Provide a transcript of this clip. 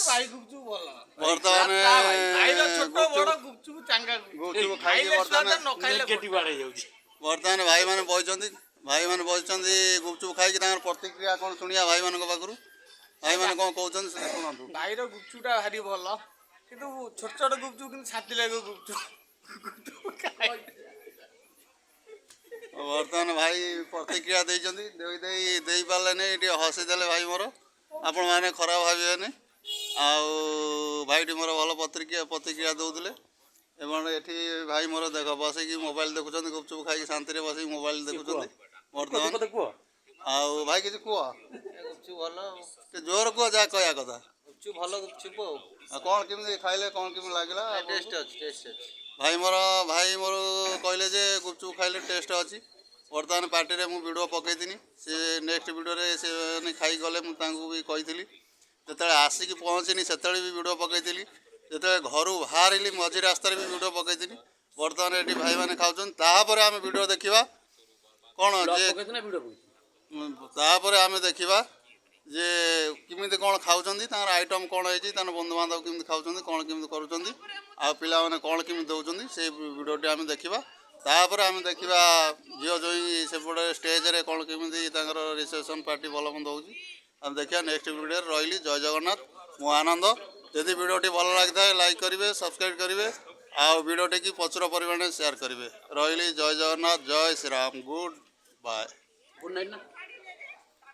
ଭାଇ, ଗୁପଚୁପ ଭଲ। ବର୍ତ୍ତମାନ ଭାଇର ଛୋଟ ବଡ ଗୁପଚୁପ ଗୁପଚୁପ ଚାଙ୍ଗା। ଗୁପଚୁପ ଖାଇକି ଖାଇଲେ ବର୍ତ୍ତମାନ ସ୍ୱାଦ, ନ ଖାଇଲେ ନେଗେଟିଭ ଆଡେ ହେଇଯାଉଛି। ବର୍ତ୍ତମାନ ଭାଇମାନେ ବସିଛନ୍ତି, ଭାଇମାନେ ବସିଛନ୍ତି ଗୁପଚୁପ ଖାଇକି। ତାଙ୍କର ପ୍ରତିକ୍ରିୟା କ'ଣ ଶୁଣିବା ଭାଇମାନଙ୍କ ପାଖରୁ। ଭାଇମାନେ କ'ଣ କହୁଛନ୍ତି ସେଟା ଶୁଣନ୍ତୁ। ଭାଇର ଗୁପଚୁପଟା ଭାରି ଭଲ, କିନ୍ତୁ ଛୋଟ ଛୋଟ ଗୁପଚୁପ, କିନ୍ତୁ ଶାନ୍ତି ଲାଗିବ ଗୁପଚୁପ ଗୁପଚୁପ ଖାଇ। ବର୍ତ୍ତମାନ ଭାଇ ପ୍ରତିକ୍ରିୟା ଦେଇଛନ୍ତି, ଦେଇ ଦେଇ ଦେଇପାରିଲେନି, ଟିକେ ହସିଦେଲେ ଭାଇ ମୋର। ଆପଣମାନେ ଖରାପ ଭାବିବେନି। ଆଉ ଭାଇଟି ମୋର ଭଲ ପ୍ରତିକ୍ରିୟା ପ୍ରତିକ୍ରିୟା ଦେଉଥିଲେ। ଏବଂ ଏଠି ଭାଇ ମୋର ଦେଖ, ବସିକି ମୋବାଇଲ ଦେଖୁଛନ୍ତି। ଗୁପଚୁପ ଖାଇକି ଶାନ୍ତିରେ ବସିକି ମୋବାଇଲ ଦେଖୁଛନ୍ତି ବର୍ତ୍ତମାନ। କଥା କୁହ। ଆଉ ଭାଇ, କିଛି କୁହ। ଗୁପଚୁପ ଭଲ ଆଉ। ଟିକେ ଜୋର କୁହ ଯାହା କହିବା କଥା। ଗୁପଚୁପ ଭଲ, ଗୁପଚୁପ ଆଉ। ଆଉ କ'ଣ କେମିତି ଖାଇଲେ, କ'ଣ କେମିତି ଲାଗିଲା? ଟେଷ୍ଟ ଅଛି, ଟେଷ୍ଟ ଅଛି। ଭାଇ ମୋର କହିଲେ ଯେ ଗୁପଚୁପ ଖାଇଲେ ଟେଷ୍ଟ ଅଛି। ବର୍ତ୍ତମାନ ପାର୍ଟିରେ ମୁଁ ଭିଡ଼ିଓ ପକାଇଥିନି, ସେ ନେକ୍ସଟ ଭିଡ଼ିଓରେ ସେମାନେ ଖାଇକି ଗଲେ। ମୁଁ ତାଙ୍କୁ ବି କହିଥିଲି, ଯେତେବେଳେ ଆସିକି ପହଞ୍ଚିନି ସେତେବେଳେ ବି ଭିଡ଼ିଓ ପକାଇଥିଲି, ଯେତେବେଳେ ଘରୁ ବାହାରିଲି ମଝି ରାସ୍ତାରେ ବି ଭିଡ଼ିଓ ପକାଇଥିଲି। ବର୍ତ୍ତମାନ ଏଠି ଭାଇମାନେ ଖାଉଛନ୍ତି, ତାପରେ ଆମେ ଭିଡ଼ିଓ ଦେଖିବା କ'ଣ ବ୍ଲଗ ଯେ ପକେଇଛୁ ନା ଭିଡ଼ିଓ ପକେଇଛୁ? ତାପରେ ଆମେ ଦେଖିବା ଯେ କେମିତି କ'ଣ ଖାଉଛନ୍ତି, ତାଙ୍କର ଆଇଟମ୍ କ'ଣ ହେଇଛି, ତାଙ୍କର ବନ୍ଧୁବାନ୍ଧବ କେମିତି ଖାଉଛନ୍ତି, କ'ଣ କେମିତି କରୁଛନ୍ତି, ଆଉ ପିଲାମାନେ କ'ଣ କେମିତି ଦେଉଛନ୍ତି, ସେଇ ଭିଡ଼ିଓଟି ଆମେ ଦେଖିବା। ତାପରେ ଆମେ ଦେଖିବା ଝିଅ ଜୋଇଁ ସେପଟେ ଷ୍ଟେଜରେ କ'ଣ କେମିତି ତାଙ୍କର ରିସେପସନ୍ ପାର୍ଟି ଭଲ ମନ୍ଦ ହେଉଛି, ଆମେ ଦେଖିବା ନେକ୍ସଟ ଭିଡ଼ିଓରେ। ରହିଲି, ଜୟ ଜଗନ୍ନାଥ। ମୁଁ ଆନନ୍ଦ। ଯଦି ଭିଡ଼ିଓଟି ଭଲ ଲାଗିଥାଏ, ଲାଇକ୍ କରିବେ, ସବସ୍କ୍ରାଇବ୍ କରିବେ ଆଉ ଭିଡ଼ିଓଟିକି ପ୍ରଚୁର ପରିମାଣରେ ସେୟାର କରିବେ। ରହିଲି, ଜୟ ଜଗନ୍ନାଥ, ଜୟ Shri Ram, good bye. Good night ନା।